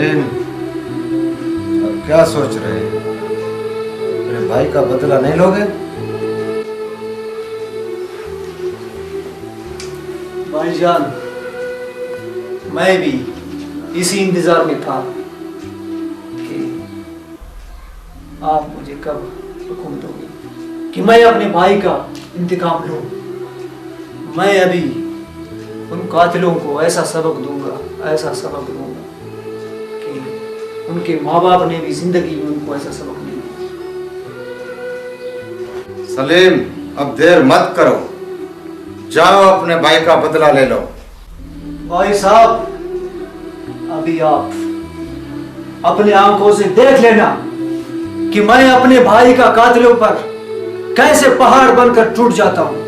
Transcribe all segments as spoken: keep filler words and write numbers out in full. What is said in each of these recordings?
اب کیا سوچ رہے؟ اپنے بھائی کا بدلہ نہیں لوگے؟ بھائی جان، میں بھی اسی انتظار میں تھا کہ آپ مجھے کب حکم دو گے کہ میں اپنے بھائی کا انتقام لوں۔ میں ابھی ان قاتلوں کو ایسا سبق دوں گا، ایسا سبق دوں گا کہ ان کے ماں باپ نے بھی زندگی میں ان کو ایسا سبق نہیں دیا۔ سلیم، اب دیر مت کرو، جاؤ اپنے بھائی کا بدلہ لے لو۔ بھائی صاحب، ابھی آپ اپنے آنکھوں سے دیکھ لینا کہ میں اپنے بھائی کا قاتلوں پر کیسے پہاڑ بن کر ٹوٹ جاتا ہوں۔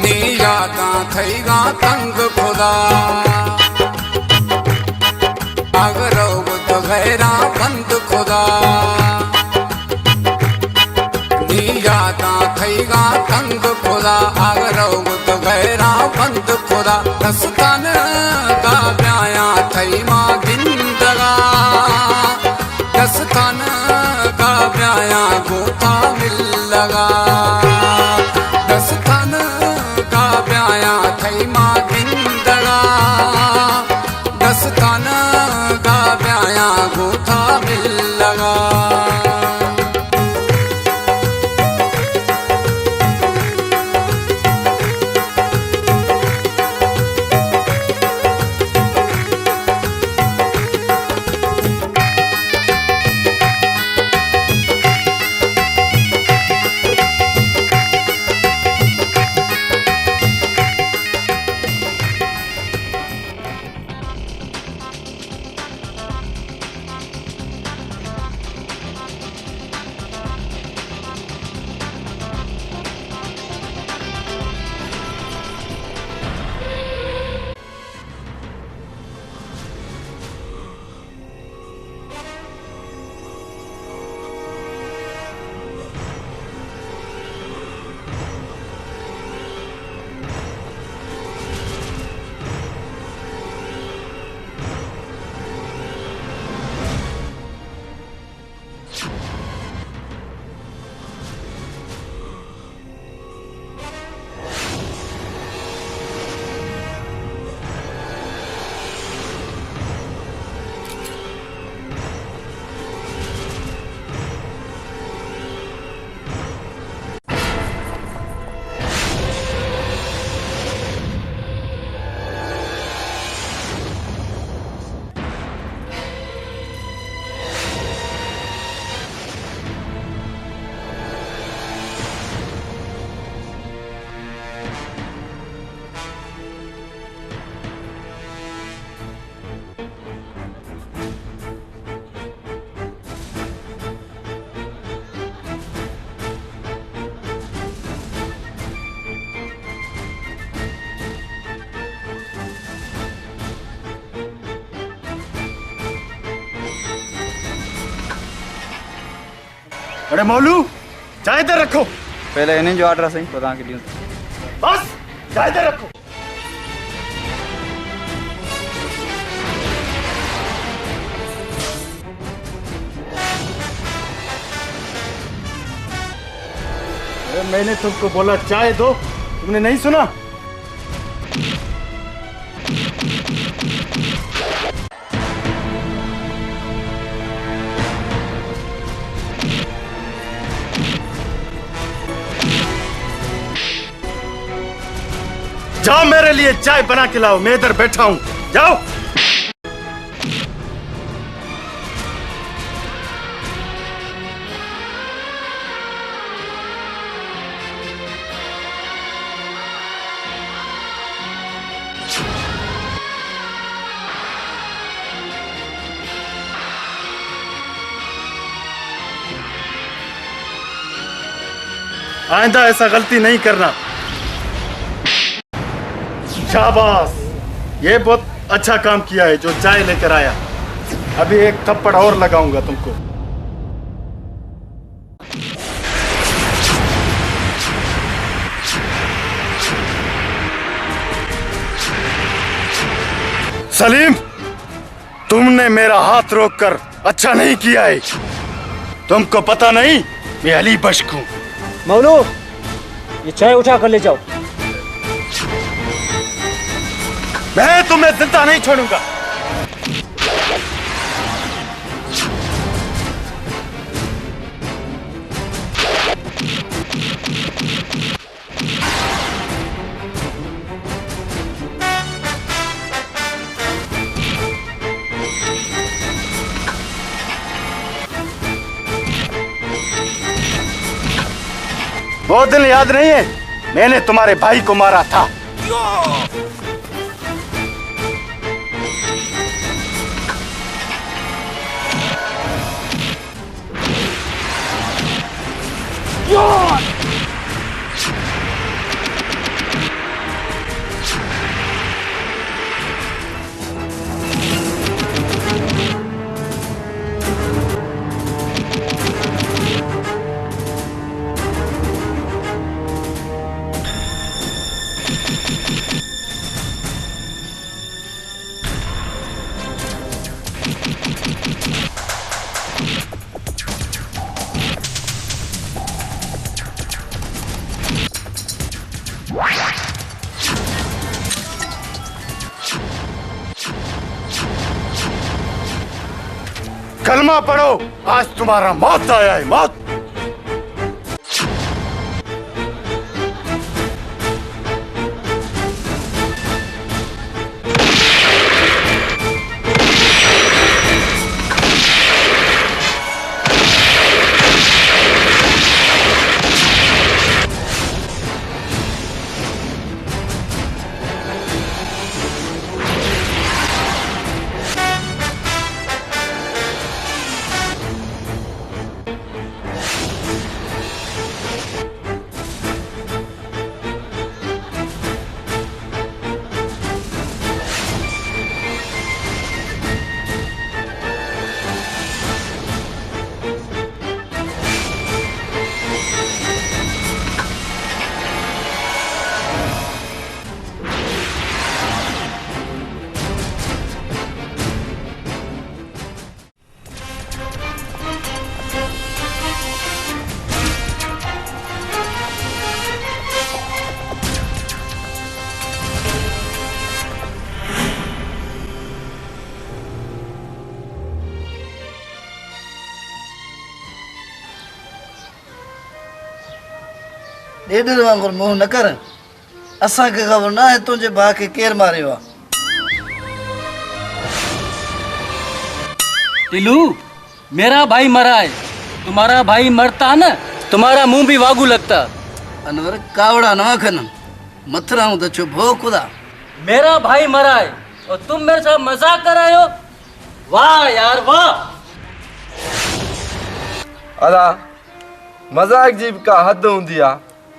نی یاداں تھئی گا تنگ خدا، اگر اوغت غیراں بند خدا۔ نی یاداں تھئی گا تنگ خدا، اگر اوغت غیراں بند خدا۔ دستان گا بیایاں تھئی ما گندگا، دستان گا بیایاں گوتا ملگا، دستان گا بیایاں تھئی ما گندگا، دستان گا بیایاں گوتا ملگا۔ اڑے مولو، چائے ادھر رکھو۔ پہلے انہیں جو آرڈر ہے صحیح، پتا کہ ڈیوں۔ بس، چائے ادھر رکھو۔ ارے، میں نے تم کو بولا چائے دو، تم نے نہیں سنا۔ جاؤ، میرے لیے چائے بنا کے لاؤ، میں ادھر بیٹھا ہوں، جاؤ۔ آئندہ ایسا غلطی نہیں کرنا۔ شاباش، یہ بہت اچھا کام کیا ہے جو چائے لے کر آیا۔ ابھی ایک تھپڑ اور لگاؤں گا تم کو۔ سلیم، تم نے میرا ہاتھ روک کر اچھا نہیں کیا ہے۔ تم کو پتہ نہیں، میں علی بشک ہوں۔ مولو، یہ چائے اٹھا کر لے جاؤ۔ میں تمہیں زندہ نہیں چھوڑوں گا۔ وہ دن یاد نہیں ہے؟ میں نے تمہارے بھائی کو مارا تھا۔ کلمہ پڑھو، آج تمہارا موت آیا ہے، موت۔ ڈیڈر وانگور مون نہ کر۔ اساں کے خبر نہ ہے تونجے بھا کے کیر ماریوا۔ ٹلو، میرا بھائی مرا ہے، تمہارا بھائی مرتا نا، تمہارا منہ بھی واگو لگتا۔ انور، کاوڑا نہ کھنن، مترا ہوں تو چپ ہو خدا۔ میرا بھائی مرا ہے اور تم میرے ساتھ مذاق کر رہے ہو؟ واہ یار، واہ۔ ادا، مذاق جی بھی کا حد ہوندی آ۔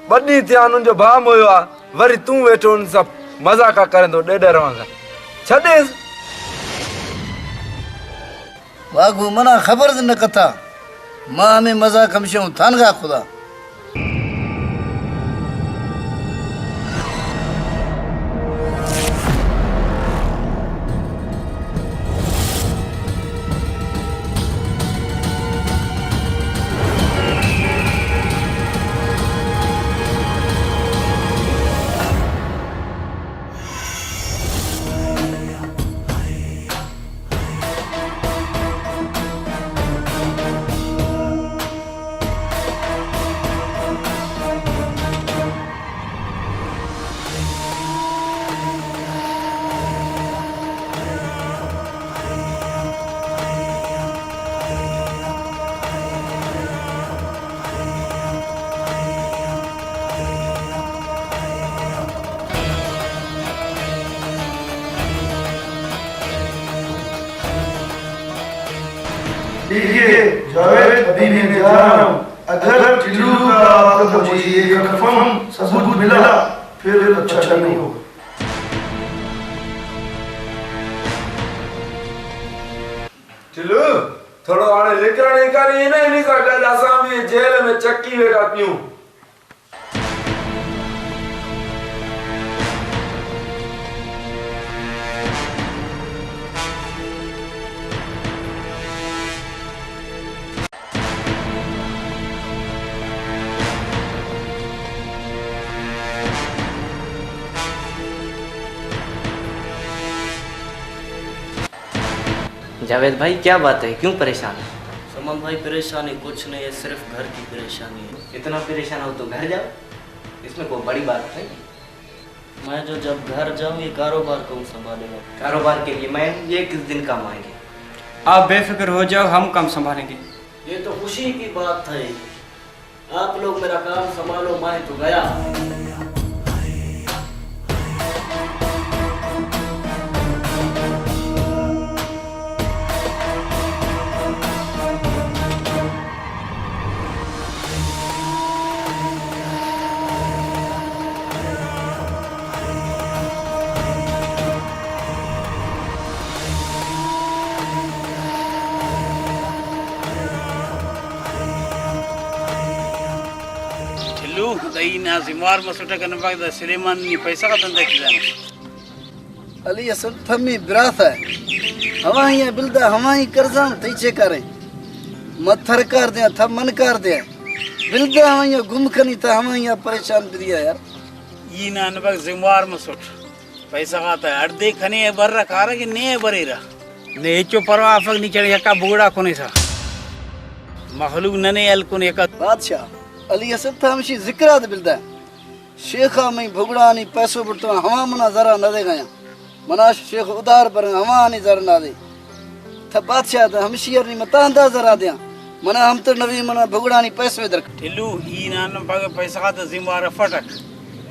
ٻہ ݙینہہ تھیا ہن جو بھا مویو آ، وری توں ویٹھو ہن سب مذاق آ کریندو ݙیݙر وانگر۔ چھݙیس۔ واگو منا خبر نہ کتا، ما ہمے مذاق ہمشہ ہوں تھانگا خدا۔ ٹھیک ہے جاوید، ابھی میں جا رہا ہوں۔ اگر ٹلو کا آپ کا مجھے یہ کنفرم ثبوت ملا، پھر اچھا نہیں ہوگا۔ ٹلو، تھوڑا آڑے لکھنا نہیں کر، یہ نہیں، نہیں سکتا، جیسا ہم یہ جیل میں چکی بیٹا پیوں۔ جاوید بھائی، کیا بات ہے؟ کیوں پریشان ہے؟ سمن بھائی، پریشانی کچھ نہیں ہے، صرف گھر کی پریشانی ہے۔ اتنا پریشان ہو تو گھر جاؤ، اس میں کوئی بڑی بات نہیں۔ میں جو جب گھر جاؤں، یہ کاروبار کون سنبھالے گا؟ کاروبار کے لیے میں یہ کس دن کام آئیں گے؟ آپ بے فکر ہو جاؤ، ہم کام سنبھالیں گے۔ یہ تو خوشی کی بات ہے، آپ لوگ میرا کام سنبھالو، میں تو گیا۔ ٹھلو، دا ای نا زموار مسٹہ، کنے پاک دا سلیمان نی پیسہ غا دندا کیدانس۔ علی حسن تمی براسہ، ہمائی آ بلدا ہمائی قرض آن تئی چے کارے؟ مہ تھر کار دیا، تھا من کار دیا۔ بلدا ہمائی آ گم کنی، تھا ہمائی آ پریشان بدیا یار۔ ای نا انبک زموار مسٹ۔ پیسہ غاتا ہڑدے کنے بر کارہ کہ نے بریرہ۔ نے ہچو پرواہ افک، نی چڑے یکا بگڑا کنے سا۔ مخلوق ننے ہلکن یکا۔ بادشاہ، علی حسن تھا ہمشی ذکر آ دے بلدا۔ شیخ آ مئی بھگڑا نی پیسو بڑتون، ہما منا زرا نہ دے گیا۔ منا شیخ ادار برن، ہما نی زر نہ دے۔ تھا بادشاہ تھا ہمشی ار نی متا ہندا زرا دیاں۔ منا ہم تر نوی منا بھگڑا نی پیسو در۔ ٹھلو، ای نان پاگے پیسہ غاتا ذمہ وار افٹک۔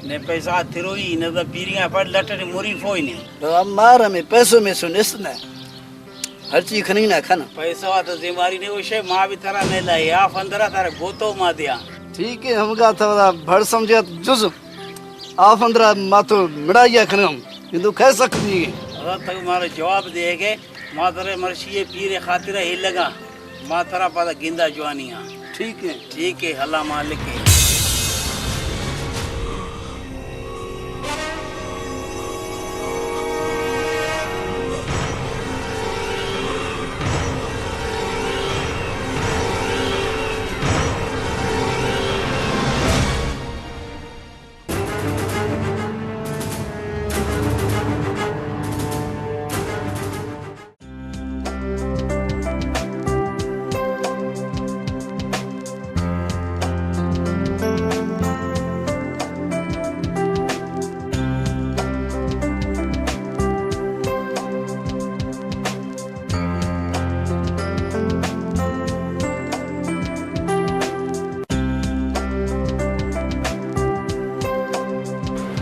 نے پیسہ غا تروئی، نہ دا پیرنگا پاٹ لٹ نے مری فوئی نے۔ تو ہم مار ہمیں پیسو میں سن اس نے۔ ہرچی کھننگ نا کھن۔ پیسہ غاتا ذمہ واری نے، او شے ما بھی ترا میلا ہے، آف اندرا ترا گوتو ما دیا۔ ٹھیک ہے، ہم گا تھا بھڑ سمجھا جز۔ آف اندرا ما تو مڑائی آ کھنم، ہندو کھے سک دیے۔ اگر تک مارا جواب دے کہ ما ترے مرشی پیر خاطر ہی لگا، ما ترا پدا گندا جوانی ہاں۔ ٹھیک ہے۔ ٹھیک ہے، اللہ مالک ہے۔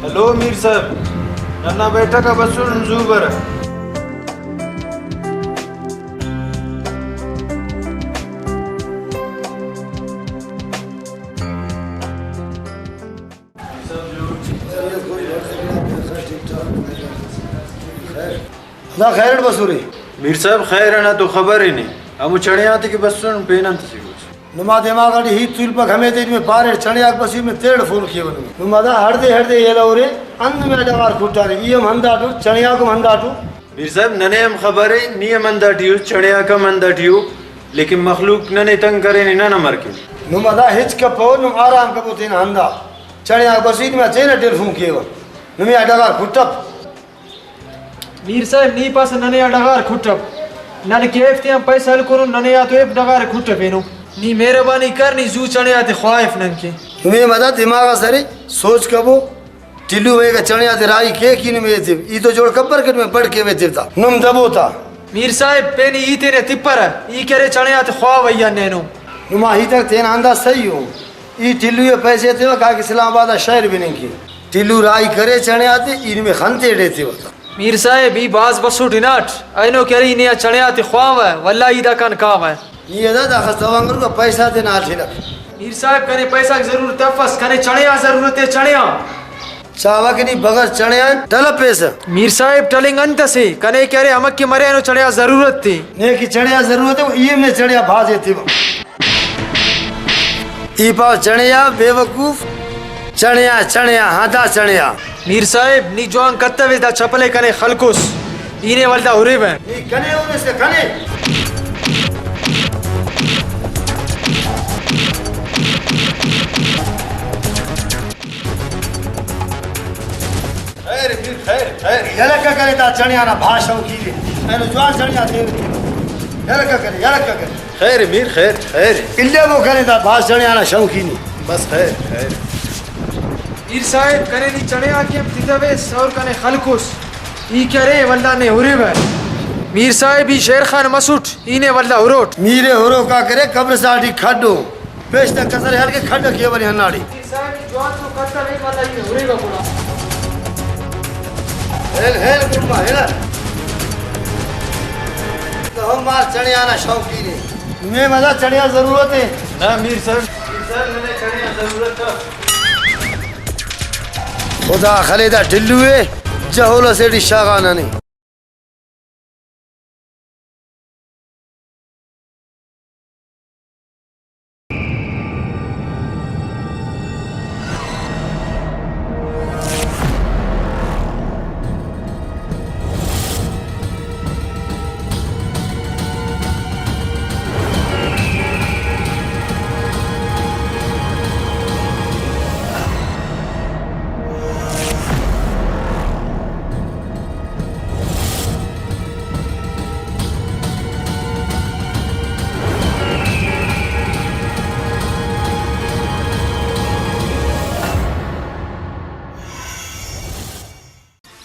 ہلو میر صاحب، ننا بیٹھک آ بسر، زو بر۔ دا خیر اٹ بسورے۔ میر صاحب، خیر انا تو خبر ہی نہیں۔ ہمو چڑھے آتے کہ بسن پین انت سے گوس۔ نما دماغ اٹی ہیت تولپک ہمے تیٹ میں پارے چڑھے آک بس میں تیڑ فون کیو نمے۔ نما دا ہڑدے ہڑدے یلہ اورے، اند میں ڈغار کھٹارے، ای ہم ہنداٹو، چڑھے آک ہم ہنداٹو۔ میر صاحب، ننے ہم خبر ءِ، نی ہم ہنداٹی اُس، چڑھے آک ہم ہنداٹی ءُ، لیکن مخلوق ننے تنگ کرینے، نن امر کین؟ نم ادا ہچ کپو، نم آرام کپو تینا ہندا۔ چڑھے آک بسیت ما تینا ٹیلفون کیوہ۔ نمے آ ڈغار کھٹپ۔ میر صاحب، نی پاسہ ننے آ ڈغار کھٹپ۔ نن کیف تیان پیسہ ہلکنن، ننے آ تو ایب ڈغار کھٹفینو۔ نی مہربانی کر، نی زو چڑھے آتے خواہف نن کے۔ نمے مدا دماغ آ سرے سوچ کپو۔ ٹلو میکا چڑھے آتے راہی کیک ای نمے ایتیو۔ ای تو جوڑ کپر کہ نمے بڑ کیو ایتیو تا۔ نم دبو تا۔ میر صاحب، پین ای تینے تپرہ۔ ای کرے چڑھے آتے خواہ وئی آن نینو۔ نما ہیت اٹ تینا ہندا سہی ءُ۔ ای ٹلو ءِ پیسے ایتیوہ کاکہ اسلام آباد آ شہر بننگ کے۔ ٹلو راہی کرے چڑھے آتے، ای نمے خن تیٹ ایتیوہ تا۔ میر صاحب، ای بھاز بسوٹ ہناٹ۔ اینو کہ ارے ای نے آ چڑھے آتے خواوہ، ولدا ای داکان کاوہ۔ ای ادا داخس توانگر تو پیسہ تینا ہلک۔ میر صاحب، کنے پیسہ غاک ضرورت افس، کنے چڑیا ضرورت ءِ، چڑیا۔ چاوہ کہ نی بغیر چڑیا ٹلپیسہ۔ میر صاحب، ٹلنگ انت اسے، کنے کہ ارے ہمک کہ مرے اینو چڑیا ضرورت ءِ۔ نے کہ چڑیا ضرورت ءِ، ای ہم نے چڑیا بھاز ایتیوہ۔ ای پاو چڑیا، بے وقوف۔ چڑیا، چڑیا، ہاں دا چڑیا۔ میر صاحب، نی جوان کتویس، دا چپل ءِ کنے خلکوس۔ ای نے ولدا ہُرے بہ۔ نی کنے ہُرے سے کنے۔ خیر میر، خیر، خیر۔ یلہ کہ کرے، دا چڑیا نا بھاز شوقین ءِ۔ اینو جوان چڑیا دے۔ یلہ کہ کرے، یلہ کہ کرے۔ خیر میر، خیر، خیر۔ الیبو کرے، دا بھاز چڑیا نا شوقین ءِ۔ بس خیر، خیر۔ میر صاحب، کنے نی چڑیا کہ ہم تتویس اور کنے خلکوس۔ ای کہ ارے ولدا نے ہُرے بہ۔ میر صاحب، ای شیر خان مسٹ، ای نے ولدا ہُروٹ۔ میر ءِ ہُروکا کرے، قبرستان ٹی کھڈو۔ پیش تک کسر ہیال کے کھڈ کے ولے ہناڑے۔ میر صاحب، ای جوان تو کتویس، ولدا ای نے ہُرے بہ گڑا۔ ہیل، ہیل، گڑا ہیل۔ تو ہم مار چڑیا نا شوقین ءِ۔ نمے مزہ چڑیا ضرورت ءِ۔ نہ میر صاحب، میر صاحب، ننے چڑیا ضرورت ءِ۔ خدا خلے دا ٹلو ءِ، جہول اسے ٹی شاغا ننے۔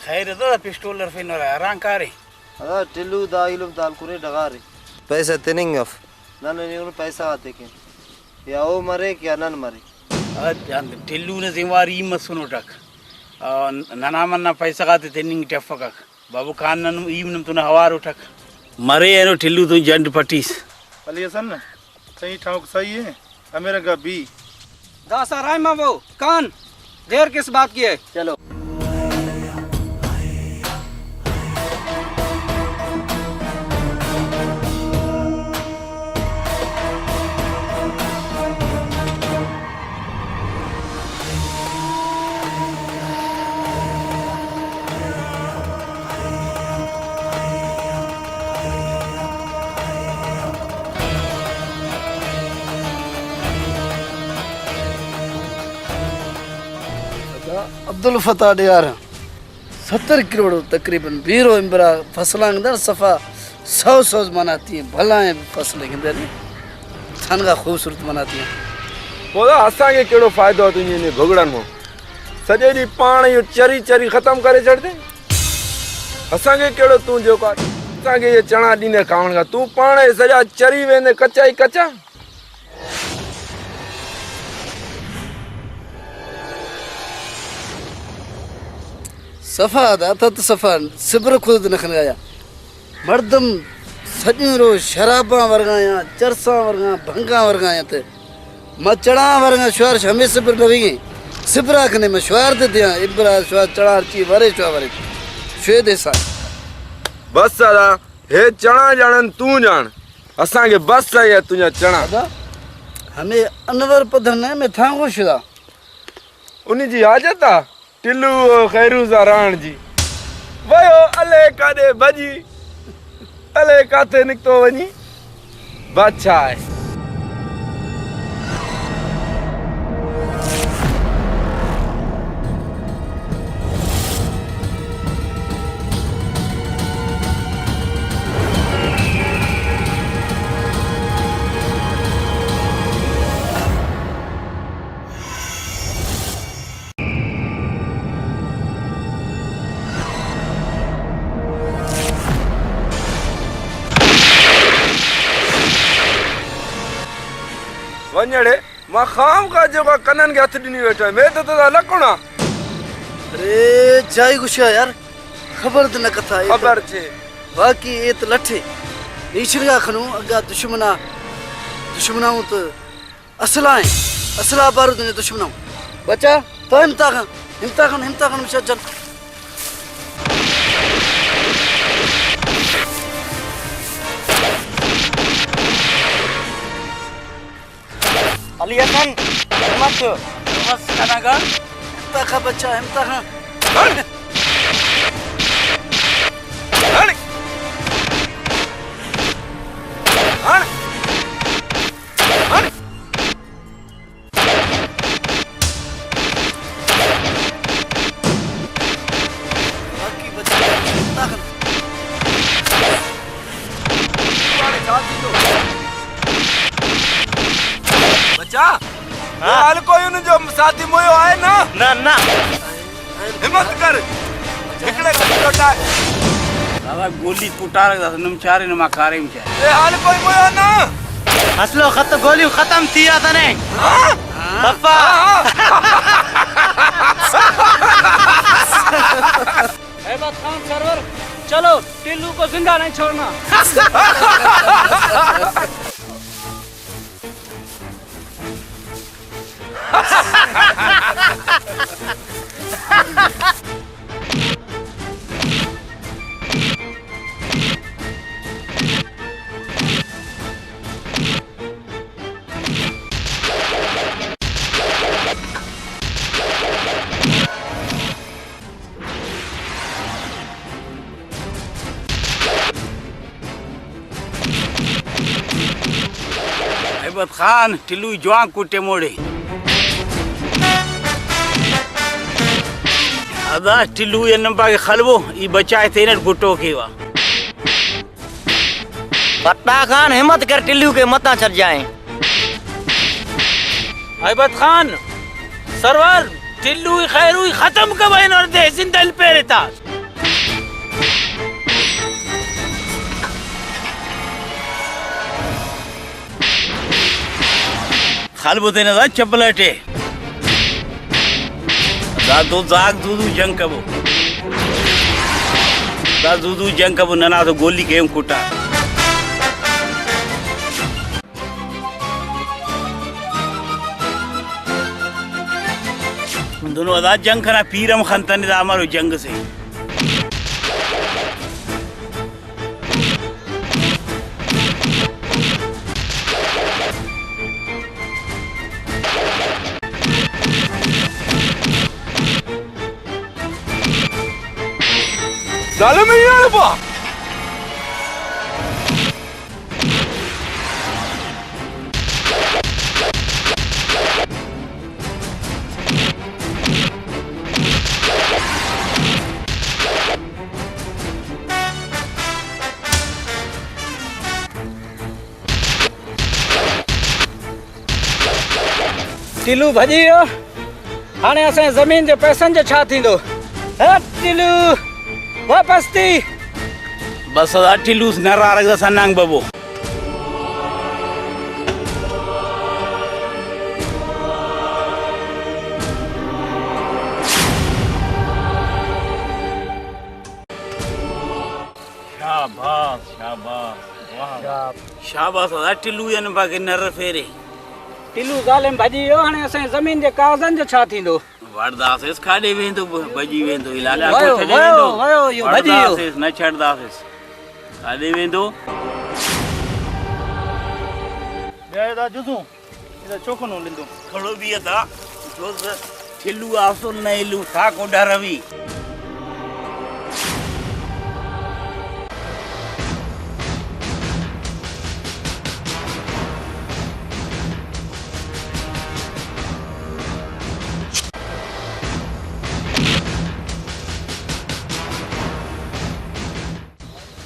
خیر ادا پسٹول ہرفینورہ، ہرانگ کارے۔ ادا ٹلو دا ایلم دال کرے ڈغارے۔ پیسہ تننگ اف۔ نن ہننگن پیسہ غاتے کن۔ یا او مریک یا نن مریک۔ ادا ٹلو نا ذمہ وار ای مسنٹک۔ آ، ننا منا پیسہ غاتے تننگ ٹی افکک۔ بابو خان نن ای نم تون اوار اٹک۔ مرے اینو ٹلو تون جنڈ پٹیس۔ علی حسن، صحیح ٹھاؤک صحیح ہے۔ ہمیں رنگا بی۔ داسا رائے ما وہ کان دیر کس بات کی ہے۔ چلو۔ عبدالفتاح ڈیہہ آ ستر کروڑ تقریباً بیرو امبرا فصل آن دن صفا سو سو مناتی ہیں، بھلائیں فصل گندے نے تھنگا خوبصورت مناتی ہیں۔ خدا اساں کے کیڑو فائدہ ہوتو یہ نے بھگڑن مو سجے دی پانی چری چری ختم کرے چڑھتے۔ اساں کے کیڑو تو جو کا اساں کے یہ چنا دینے کھاون کا تو پانی سجا چری ویندے کچا ہی کچا۔ صفا دا تت صفا سبر خود نخنگایا۔ مردم سجن رو شراباں ورگایاں، چرساں ورگاں، بھنگاں ورگایاں تے ما چڑاں ورگاں شوار ہمے سبر نویگیں۔ سبرا کنے ما شوار دے دیاں، ابرا شوار چڑاں چی ورے شوار ورے۔ شوید احسان۔ بس ادا۔ ہے چنا جانن تو جان، اساں کے بس ہے تجا چنا۔ ادا ہمے انور پدھر نے میں تھاں گوش دا۔ انی جی حاجت آ ٹلو و خیروز آ ران جی۔ ویو الے کدے بجی، الے کاتے نکتو ونی۔ بادشاہ ہے۔ ونجڑے، ما خام کا جو کا کنن کے ہتھ ڈنی بیٹھا ہے، میں تو تدا لکونا۔ ارے جائی گشا یار، خبر دے نہ کتھا، اے خبر چے؟ باقی اے تو لٹھے۔ نی چڑگا خنو، اگا دشمنا، دشمنا ہوں تو اسلحہ ایں، اسلحہ بارود نے دشمن آن۔ بچا، تو ہمتا خان، ہمتا خان، ہمتا خان، مشا جن۔ علی حسن، ہمت۔ بس کنا گا۔ ہمتا خان بچا، ہمتا خان۔ ہڑ۔ ہڑ۔ ہڑ۔ ہڑ۔ باقی بچا، ہمتا خان۔ بچا، ہاں۔ حال کوئی انہوں جو ساتھی مویو آئے نا؟ نہ، نہ۔ ہمت کر، ہکڑے کٹی لوٹا۔ دادا گولی کٹارک داسہ نم چارے نما کاریم چارے۔ اے حال کوئی مویو نا؟ اسلو خط گولی ختم تیا تنے۔ ہاں؟ خفا۔ ہاں، ہاں۔ احمد خان سرور، چلو، ٹلو کو زندہ نہیں چھوڑنا۔ ہیبت خان، ٹلو ءِ جوان کٹے موڑے۔ ادا ٹلو ءِ نمبا کہ خلبو، ای بچائے تینٹ گٹو کیوا۔ پٹا خان، ہمت کر، ٹلو کے متاں چر جائیں۔ ہیبت خان، سرور، ٹلو ءِ خیروئی ختم کبین اور دے زندہ الپیرتا۔ خلبو تینا دا چپل اٹے۔ دا دو زاگ زو زو جنگ کبو۔ دا زو زو جنگ کبو، ننا تو گولی کے ہم کٹا۔ دنو ادا جنگ کنا، پیر ہم خنتنے، دا امرو جنگ سے۔ ظالم یار با۔ ٹلو بھڄي ويو. هاڻي اسان جي زمين جي پئسن جو ڇا ٿيندو؟ هي ٽلو، واپس ٿي. بس ادا ٽلو سين نرارڪ دا سنانگ ببو. شاباس، شاباس، واہ. شاباس ادا ٹلو، یعنی باقی نر فیرے. ٹلو ظالم بھڄي ويو، هاڻي اسان جي زمين جي ڪاغذن جو ڇا ٿيندو؟ وڙ داسيس، ڪاڏي ويندو، ڀڄي ويندو، علاقو ويو، ڇڏي ويو، ويندو. ويو، اهو وڙ ڀڄي ويو. داسيس، نه ڇڏداسيس، ڪاڏي ويندو؟ بيا ادا جزون. ادا چوڪو نو لندو. کھڑو بھی ادا، جز ٹھلو آسن نہ ایلو، تھاکو ڈر ہوی.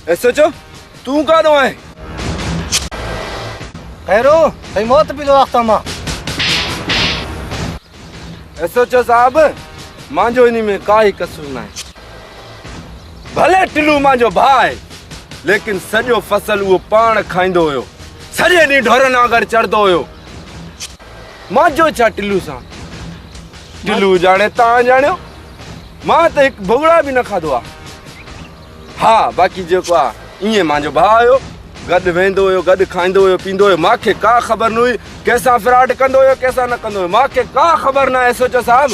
ایس ایچ او، توں کانو آئے؟ خیرو، تئی موت بھی دو آختہ ما. ایس ایچ او صاحب، مانجو انہی میں کاہی قصور نہ ہے. بھلے ٹلو مانجو بھاء ہے، لیکن سجو فصل وہ پان کھائندو ہویو، سجے ڈینہہ ڈھورن آگر چڑھدو ہویو. مانجو چھا ٹلو سان؟ ٹلو جانے تاں جانیو، ما تے ایک بھگڑا بھی نہ کھادو آ. ہاں، باقی جیکو آ، ایئں مانجو بھاء ہیو، گڈ ویندو ہیو، گڈ کھائندو ہیو، پیندو ہیو، ماکے کا خبر نوئی کیسا فراڈ کندو ہیو، کیسا نہ کندو ہیو، ماکے کا خبر نا ایس ایچ او صاحب۔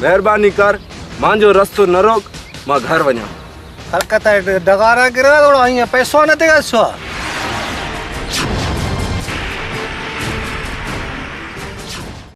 مہربانی کر، مانجو رستو نہ روک، ما گھر ونجاں۔ حرکت ڈغارا گرا، گڑا آئی پیسو نہ دیگا سو۔